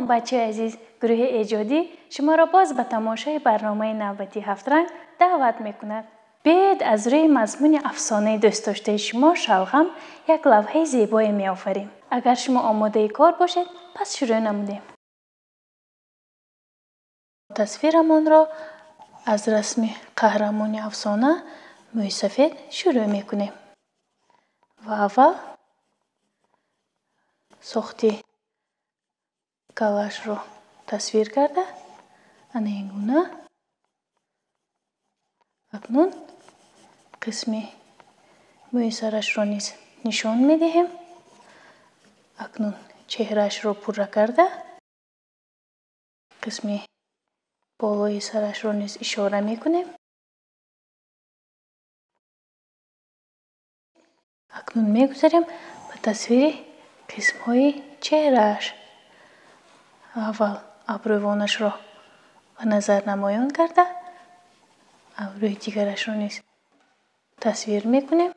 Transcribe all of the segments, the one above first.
Бачаи азиз, гурӯҳи эҷодӣ шуморо боз ба тамошои барномаи навбатии Ҳафтранг даъват мекунад. Биёед аз рӯи мазмуни афсонаи дӯстдоштаи шумо шалғам як лавҳаи зебое меофарем. Агар шумо омодаи кор бошед, пас шурӯъ намудем. Тасвирамонро аз расми қаҳрамони афсона мӯйсафед шурӯъ мекунем ва аввал сохти калашро тасвир карда, ана ин гуна. Акнун қисми мӯи сарашро низ нишон медиҳем. Акнун чеҳраашро пурра карда, қисми болои сарашро низ ишора мекунем. Акнун мегузарем ба тасвири қисмҳои чеҳрааш. Аввал абрӯвонашро ба назар намоён карда, абрӯи дигарашро низ тасвир мекунем.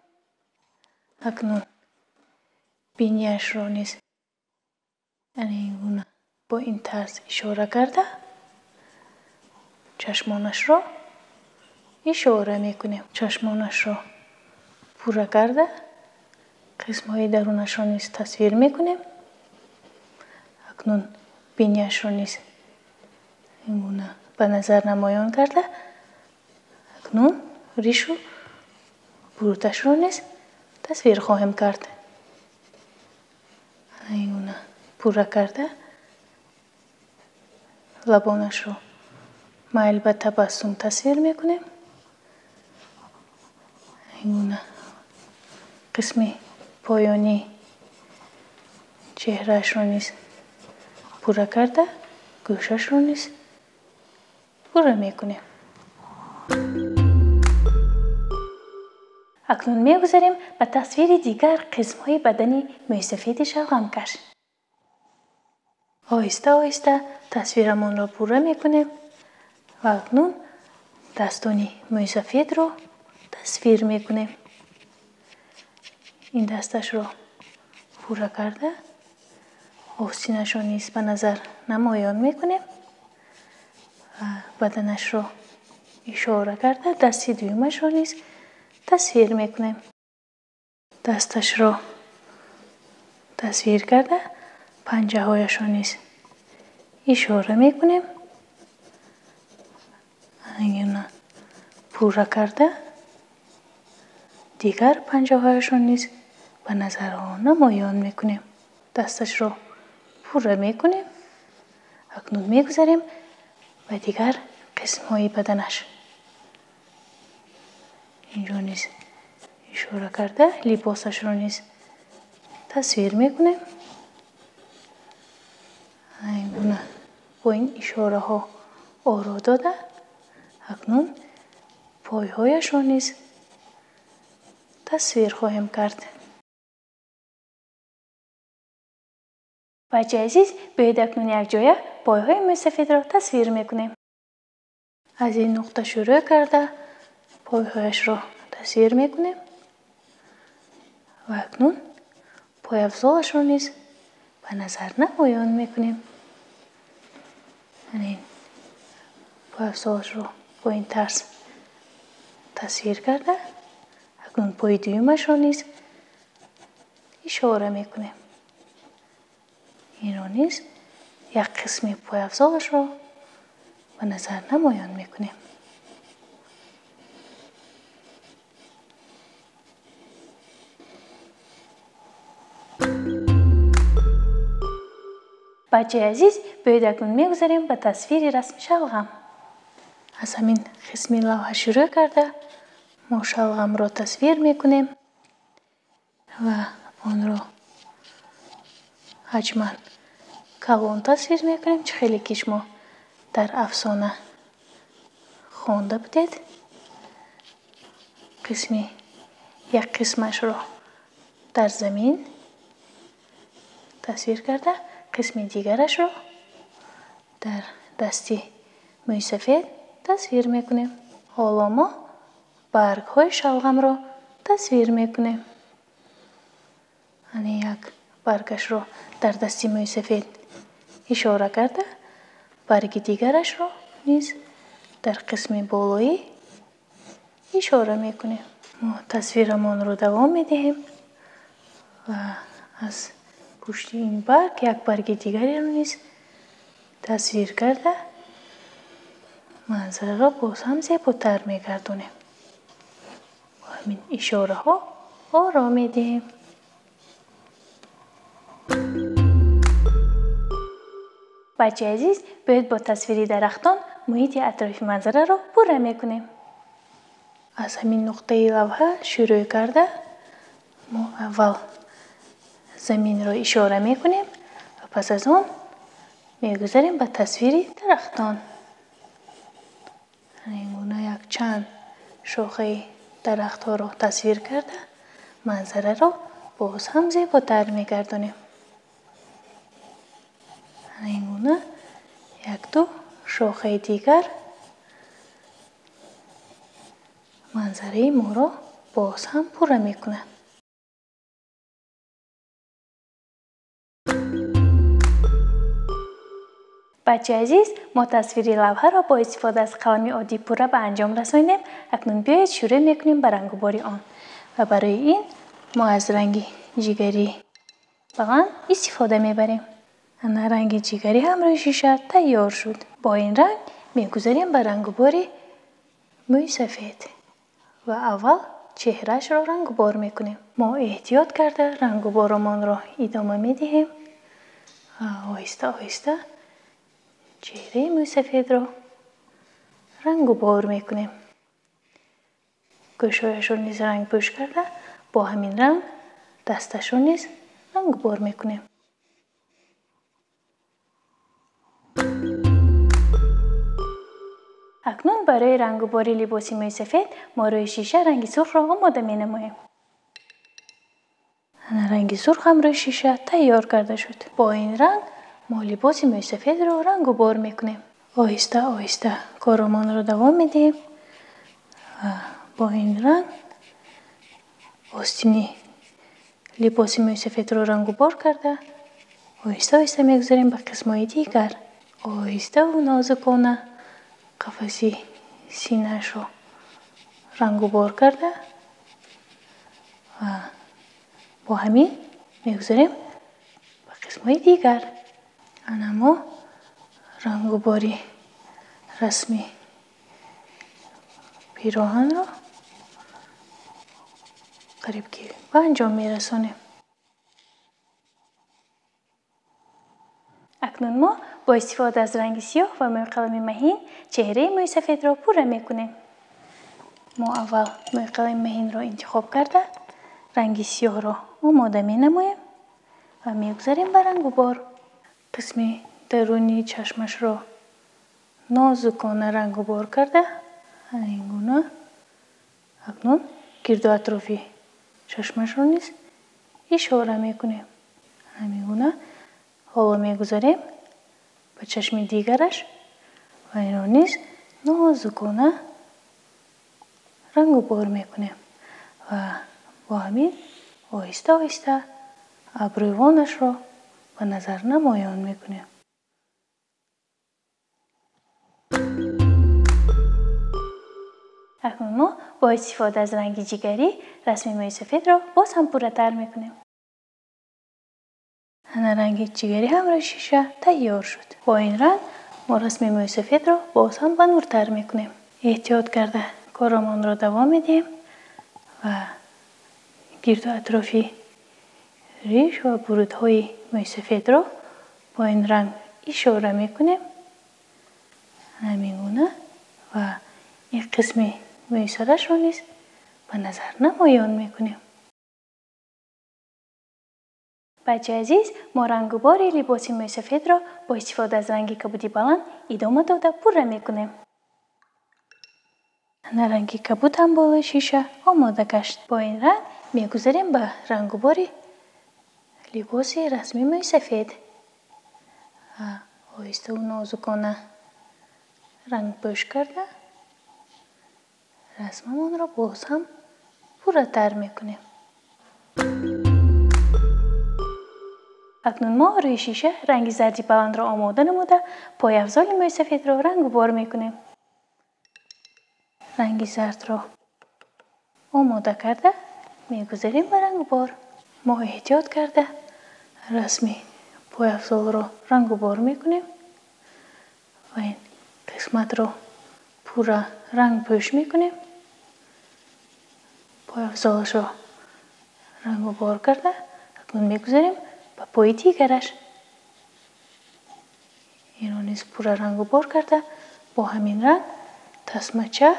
Акнун бинияшро низ ана ин гуна бо ин тарз ишора карда, чашмонашро ишора мекунем. Чашмонашро пурра карда, қисмҳои дарунашро низ тасвир мекунем. Акнун бинияшро низ ин гуна ба назар намоён карда, акнун ришу буруташро низ тасвир хоҳем кард. Ана ин гуна пурра карда, лабонашро майл ба табассум тасвир мекунем. Ин гуна қисми поёнии чеҳраашро низ пурра карда, гӯшашро низ пурра мекунем. Акнун мегузарем ба тасвири дигар қисмҳои бадани мӯйсафеди шалғамкаш. Оҳиста оҳиста тасвирамонро пурра мекунем ва акнун дастони мӯйсафедро тасвир мекунем. Ин дасташро пурра карда, остинашро низ ба назар намоён мекунем ва баданашро ишора карда, дасти дуюмашро низ тасвир мекунем. Дасташро тасвир карда, панҷаҳояшро низ ишора мекунем. Ана пурра карда, дигар панҷаҳояшро низ ба назарҳо намоён мекунем. Дасташро пурра мекунем. Акнун мегузарем ба дигар қисмҳои баданаш. Инҷо низ ишора карда, либосашро низ тасвир мекунем. Ин гуна бо ин ишораҳо оро дода, акнун пойҳояшро низ тасвир хоҳем кард. Бачаи азиз, биёед акнун якҷоя пойҳои мӯйсафедро тасвир мекунем. Аз ин нуқта шурӯъ карда, пойҳояшро тасвир мекунем ва акнун пойафзолашро низ ба назар намоён мекунем. Ин пойафзолашро бо ин тарз тасвир карда, акнун пои дуюмашро низ ишора мекунем. Инро низ як қисми пойафзолашро ба назар намоён мекунем. Бачаи азиз, биёед акнун мегузарем ба тасвири расми шалғам. Аз ҳамин қисми лавҳа шурӯъ карда, мо шалғамро тасвир мекунем ва онро ҳаҷман калон тасвир мекунем, чӣ хеле ки шумо дар афсона хонда будед. Қисми як қисмашро дар замин тасвир карда, қисми дигарашро дар дасти мӯйсафед тасвир мекунем. Ҳоло мо баргҳои шалғамро тасвир мекунем. Ана як баргашро дар дасти мӯйсафед ишора карда, барги дигарашро низ дар қисми болоӣ ишора мекунем. Мо тасвирамонро давом медиҳем ва аз пушти ин барг як барги дигареро низ тасвир карда, манзараро боз ҳам зеботар мегардонем. Бо ҳамин ишораҳо оро медиҳем. Бачаи азиз, биёед бо тасвири дарахтон муҳити атрофи манзараро пурра мекунем. Аз ҳамин нуқтаи лавҳа шурӯъ карда, мо аввал заминро ишора мекунем ва пас аз он мегузарем ба тасвири дарахтон. Ин гуна якчанд шохаи дарахтҳоро тасвир карда, манзараро боз ҳам зеботар мегардонем. Ин гуна як-ду шохаи дигар манзараи моро боз ҳам пурра мекунад. Бачаи азиз, мо тасвири лавҳаро бо истифода аз қалами оддӣ пурра ба анҷом расонидем. Акнун биёед шурӯъ мекунем ба рангубори он. Ва барои ин мо аз ранги ҷигарӣ баланд истифода мебарем. Ана ранги ҷигарӣ ҳам рӯи шиша тайёр шуд. Бо ин ранг мегузарем ба рангубори мӯи сафед ва аввал чеҳраашро рангубор мекунем. Мо эҳтиёт карда рангуборомонро идома медиҳем ва оҳиста оҳиста чеҳраи мӯйсафедро рангубор мекунем. Гӯшҳояшро низ рангпӯш карда, бо ҳамин ранг дасташро низ рангубор мекунем. Акнун барои рангубори либоси мӯйсафед мо рӯи шиша ранги сурхро омода менамоем. Ана ранги сурх ҳам рӯи шиша тайёр карда шуд. Бо ин ранг мо либоси мӯйсафедро рангубор мекунем. Оҳиста оҳиста коромонро давом медиҳем ва бо ин ранг остини либоси мӯйсафедро рангубор карда, оҳиста оҳиста мегузарем ба қисмҳои дигар. Оҳиставу нозукона қафаси синаашро рангубор карда ва бо ҳамин мегузарем ба қисмҳои дигар. Ана мо рангубори расми пироҳанро қариб ки ба анҷом мерасонем. Акнун мо бо истифода аз ранги сиёҳ ва мӯйқалами маҳин чеҳраи мӯйсафедро пурра мекунем. Мо аввал мӯйқалами маҳинро интихоб карда, ранги сиёҳро омода менамоем ва мегузарем ба рангубор. Қисми дарунии чашмашро нозукона рангубор карда, ин гуна акнун гирду атрофи чашмашро низ ишора мекунем. Ҳамин гуна ҳоло мегузарем ба чашми дигараш ва инро низ нозукона рангубор мекунем ва бо ҳамин оҳиста оҳиста абрӯвонашро ба назар намоён мекунем. Акнун мо бо истифода аз ранги ҷигарӣ расми мӯйсафедро боз ҳам пурратар мекунем. Ана ранги ҷигарӣ ҳам рӯи шиша тайёр шуд. Бо ин ранг мо расми мӯйсафедро боз ҳам ба нуртар мекунем. Эҳтиёт карда коромонро давом медиҳем ва гирду атрофи риш ва бурудҳои мӯйсафедро бо ин ранг ишора мекунем. Ҳамин гуна ва ин қисми мӯйсарашро низ ба назар намоён мекунем. Бачаи азиз, мо рангубори либоси мӯйсафедро бо истифода аз ранги кабуди баланд идома дода пурра мекунем. Ана ранги кабуд ҳам болои шиша омода гашт. Бо ин ранг мегузарем ба рангубори либоси расми мӯйсафед. Оҳиставу нозукона рангпӯш карда расмамонро боз ҳам пурратар мекунем. Акнун мо рӯи шиша ранги зарди баландро омода намуда, пойафзоли мӯйсафедро рангу бор мекунем. Ранги зардро омода карда мегузарем ба рангубор. Мо эҳтиёт карда расми пойафзолро рангубор мекунем ва ин қисматро пурра рангпӯш мекунем. Пойафзолашро рангубор карда акнун мегузарем ба пои дигараш. Инро низ пурра рангубор карда бо ҳамин ранг тасмача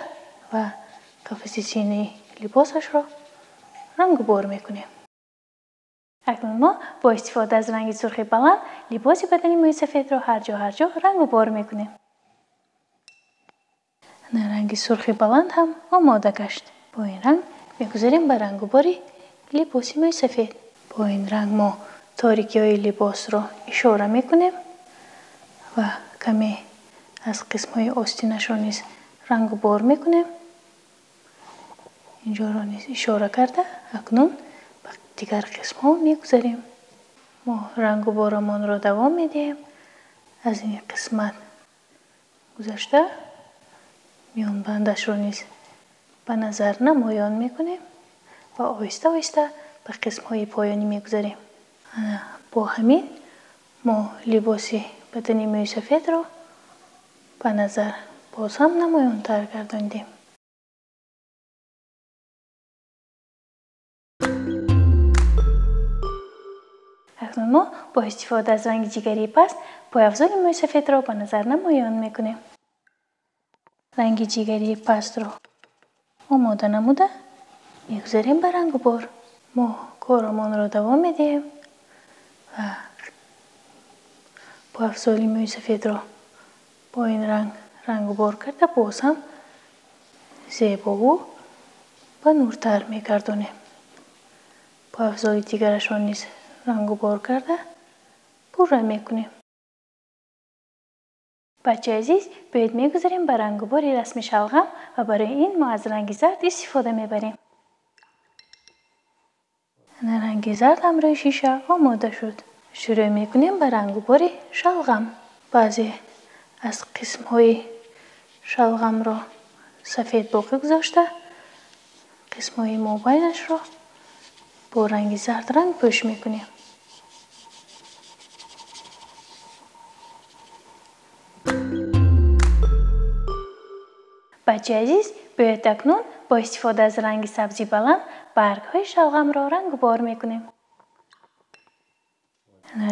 ва қафаси синаи либосашро рангубор мекунем. Акнун мо бо истифода аз ранги сурхи баланд либоси бадани мӯйсафедро ҳар ҷо рангубор мекунем. Ранги сурхи баланд ҳам омода гашт. Бо ин ранг мегузарем ба рангубори либоси мӯйсафед. Бо ин ранг мо торикиҳои либосро ишора мекунем ва каме аз қисмҳои остинашро низ рангубор мекунем. Инҷоро низ ишора карда акнун ба дигар қисмҳо мегузарем. Мо рангуборамонро давом медиҳем. Аз ин қисмат гузашта миёнбандашро низ ба назар намоён мекунем ва оҳиста оҳиста ба қисмҳои поёнӣ мегузарем. Бо ҳамин мо либоси бадани мӯйсафедро ба назар боз ҳам намоёнтар гардондем. Акнун мо бо истифода аз ранги ҷигарии паст пойафзоли мӯйсафедро ба назар намоён мекунем. Ранги ҷигарии пастро омода намуда мегузарем ба рангубор. Мо корамонро давом медиҳем ва пойафзоли мӯйсафедро бо ин ранг рангубор карда боз ҳам зебову ба нуртар мегардонем. Пойафзоли дигарашро низ рангубор карда пурра мекунем. Бачаи азиз, биёед мегузарем ба рангубори расми шалғам ва барои ин мо аз ранги зард истифода мебарем. Ранги зард ҳам рӯи шиша омода шуд. Шурӯъ мекунем ба рангубори шалғам. Баъзе аз қисмҳои шалғамро сафед боқӣ гузошта, қисмҳои мобайнашро бо ранги зард рангпӯш мекунем. Бачаи азиз, биёед акнун бо истифода аз ранги сабзи баланд баргҳои шалғамро рангубор мекунем.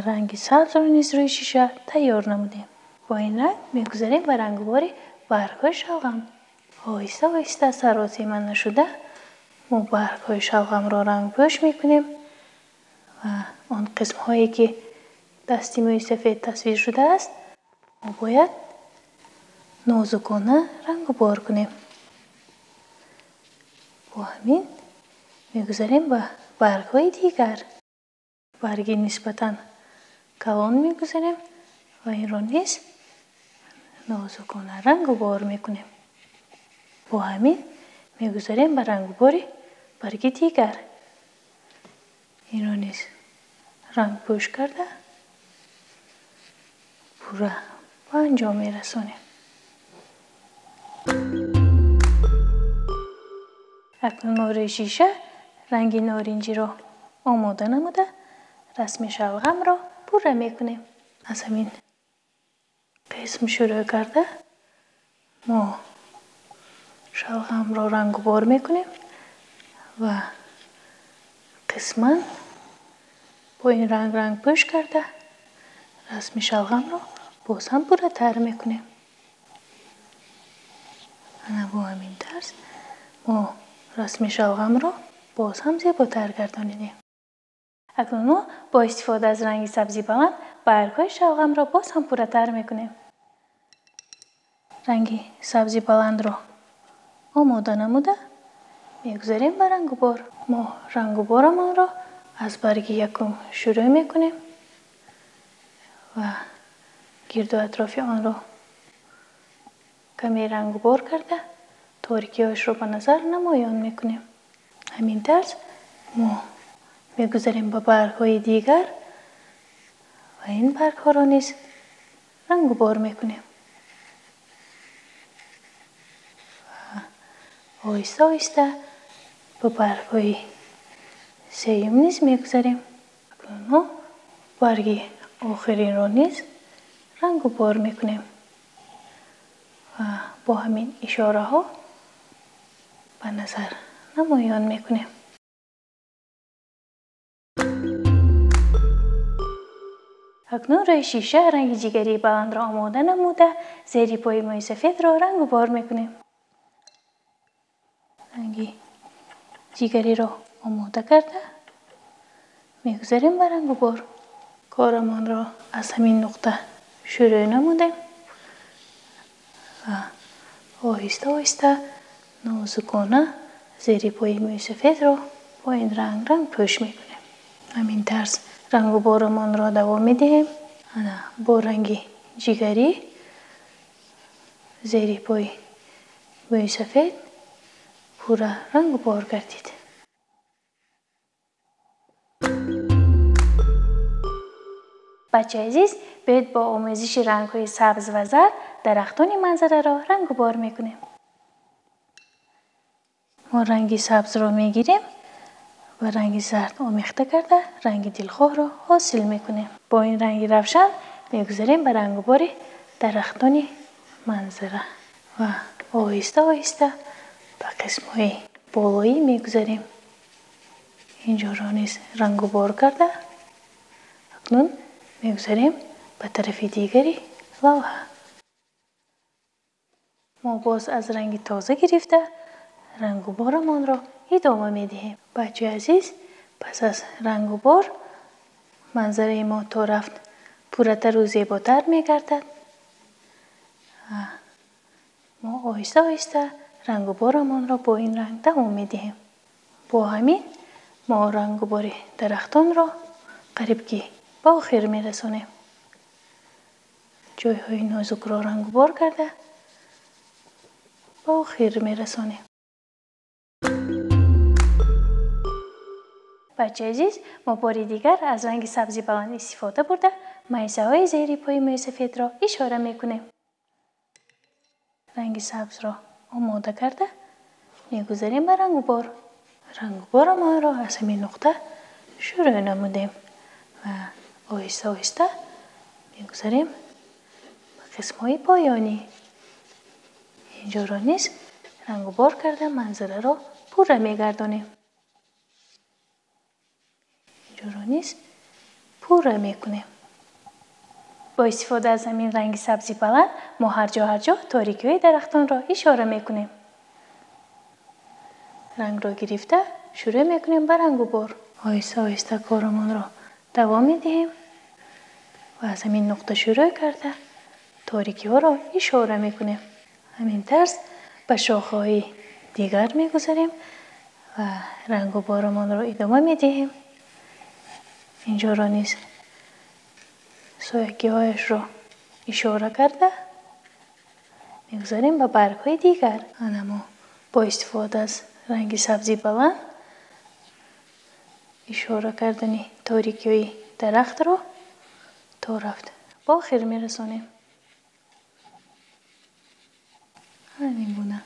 Ранги сабзро низ рӯи шиша тайёр намудем. Бо ин ранг мегузарем ба рангубори баргҳои шалғам. Оҳиста оҳиста саросема нашуда мо баргҳои шалғамро рангпӯш мекунем ва он қисмҳое ки дасти мӯйсафед тасвир шудааст, мо бояд нозукона рангубор кунем. Бо ҳамин мегузарем ба баргҳои дигар. Барги нисбатан калон мегузарем ва инро низ нозукона рангубор мекунем. Бо ҳамин мегузарем ба рангубори барги дигар. Инро низ рангпӯш карда пурра ба анҷом мерасонем. Акнун мо рӯи шиша ранги норинҷиро омода намуда расми шалғамро пурра мекунем. Аз ҳамин қисм шурӯъ карда мо шалғамро рангубор мекунем ва қисман бо ин ранг рангпӯш карда расми шалғамро боз ҳам пурратар мекунем. Ана бо ҳамин тарз мо расми шалғамро боз ҳам зеботар гардонидем. Акнун мо бо истифода аз ранги сабзи баланд баргҳои шалғамро боз ҳам пурратар мекунем. Ранги сабзи баландро омода намуда мегузарем ба рангубор. Мо рангуборамонро аз барги якум шурӯъ мекунем ва гирду атрофи онро каме рангубор карда торикиҳояшро ба назар намоён мекунем. Ҳамин тарз мо мегузарем ба баргҳои дигар ва ин баргҳоро низ рангу бор мекунем. Ва оҳиста оҳиста ба баргҳои сеюм низ мегузарем. Акнун мо барги охиринро низ рангу бор мекунем ва бо ҳамин ишораҳо ба назар намоён мекунем. Акнун рӯи шиша ранги ҷигарии баландро омода намуда, зери пои мӯи сафедро рангу бор мекунем. Ранги ҷигариро омода карда мегузарем ба рангу бор. Корамонро аз ҳамин нуқта шурӯъ намудем ва оҳиста оҳиста нозукона зери пои мӯи сафедро бо ин ранг рангпӯш мекунем. Ҳамин тарз рангу борамонро давом медиҳем. Ана бо ранги ҷигарӣ зери пои мӯи сафед пурра рангу бор гардид. Бачаи азиз, биёед бо омезиши рангҳои сабз ва зард дарахтони манзараро рангу бор мекунем. Мо ранги сабзро мегирем ва ранги зард омехта карда ранги дилхоҳро ҳосил мекунем. Бо ин ранги равшан мегузарем ба рангубори дарахтони манзара ва оҳиста оҳиста ба қисмҳои болоӣ мегузарем. Инҷоро низ рангубор карда акнун мегузарем ба тарафи дигари лавҳа. Мо боз аз ранги тоза гирифта рангуборамонро идома медиҳем. Бачаи азиз, пас аз рангубор манзараи мо то рафт пурратару зеботар мегардад. Мо оҳиста оҳиста рангуборамонро бо ин ранг давом медиҳем. Бо ҳамин мо рангубори дарахтонро қариб ки ба охир мерасонем. Ҷойҳои нозукро рангубор карда ба охир мерасонем. Бачаи азиз, мо бори дигар аз ранги сабзи баланд истифода бурда майсаҳои зери пои мӯи сафедро ишора мекунем. Ранги сабзро омода карда мегузарем ба рангубор. Рангуборамонро аз ҳамин нуқта шурӯъ намудем ва оҳиста оҳиста мегузарем ба қисмҳои поёнӣ. Инҷоро низ рангубор карда манзараро пурра мегардонем. Инҷоро низ пурра мекунем. Бо истифода аз ҳамин ранги сабзи баланд мо ҳар ҷо ҳар ҷо торикиҳои дарахтонро ишора мекунем. Рангро гирифта шурӯъ мекунем ба рангубор. Оҳиста оҳиста корамонро давом медиҳем ва аз ҳамин нуқта шурӯъ карда торикиҳоро ишора мекунем. Ҳамин тарз ба шохаҳои дигар мегузарем ва рангуборамонро идома медиҳем. Инҷоро низ соягиҳояшро ишора карда мегузарем ба баргҳои дигар. Ана мо бо истифода аз ранги сабзи баланд ишора кардани торикиҳои дарахтро то рафт ба охир мерасонем. Ҳамин гуна.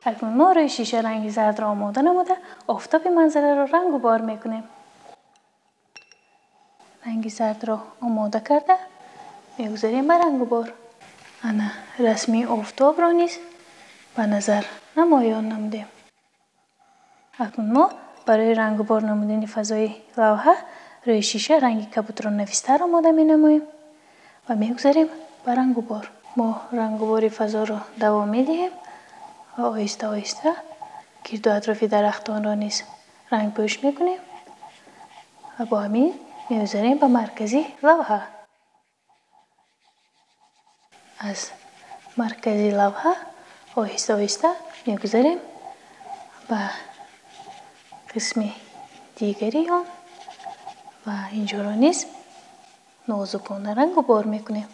Акнун мо рӯи шиша ранги зардро омода намуда офтоби манзараро рангубор мекунем. Ранги зардро омода карда мегузарем ба рангубор. Ана расми офтобро низ ба назар намоён намудем. Акнун мо барои рангубор намудани фазои лавҳа рӯи шиша ранги кабудро нафистар омода менамоем ва мегузарем ба рангубор. Мо рангубори фазоро давом медиҳем ва оҳиста оҳиста гирду атрофи дарахтонро низ рангпӯш мекунем ва бо ҳамин мегузарем ба маркази лавҳа. Аз маркази лавҳа оҳиста оҳиста мегузарем ба қисми дигари он ва инҷоро низ нозукона рангубор мекунем.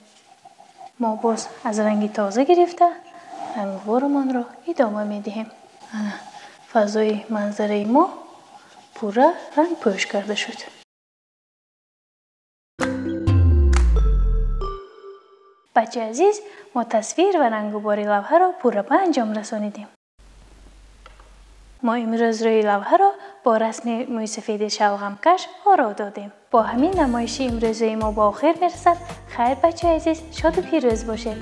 Мо боз аз ранги тоза гирифта Рангуборамонро идома медиҳем. Ана фазои манзараи мо пурра рангпӯш карда шуд. Бачаи азиз, мо тасвир ва рангубори лавҳаро пурра ба анҷом расонидем. Мо имрӯз рӯи лавҳаро бо расми мӯйсафеди шалғамкаш оро додем. Бо ҳамин намоиши имрӯзаи мо ба охир мерасад. Хайр, бачаи азиз, шоду пирӯз бошед.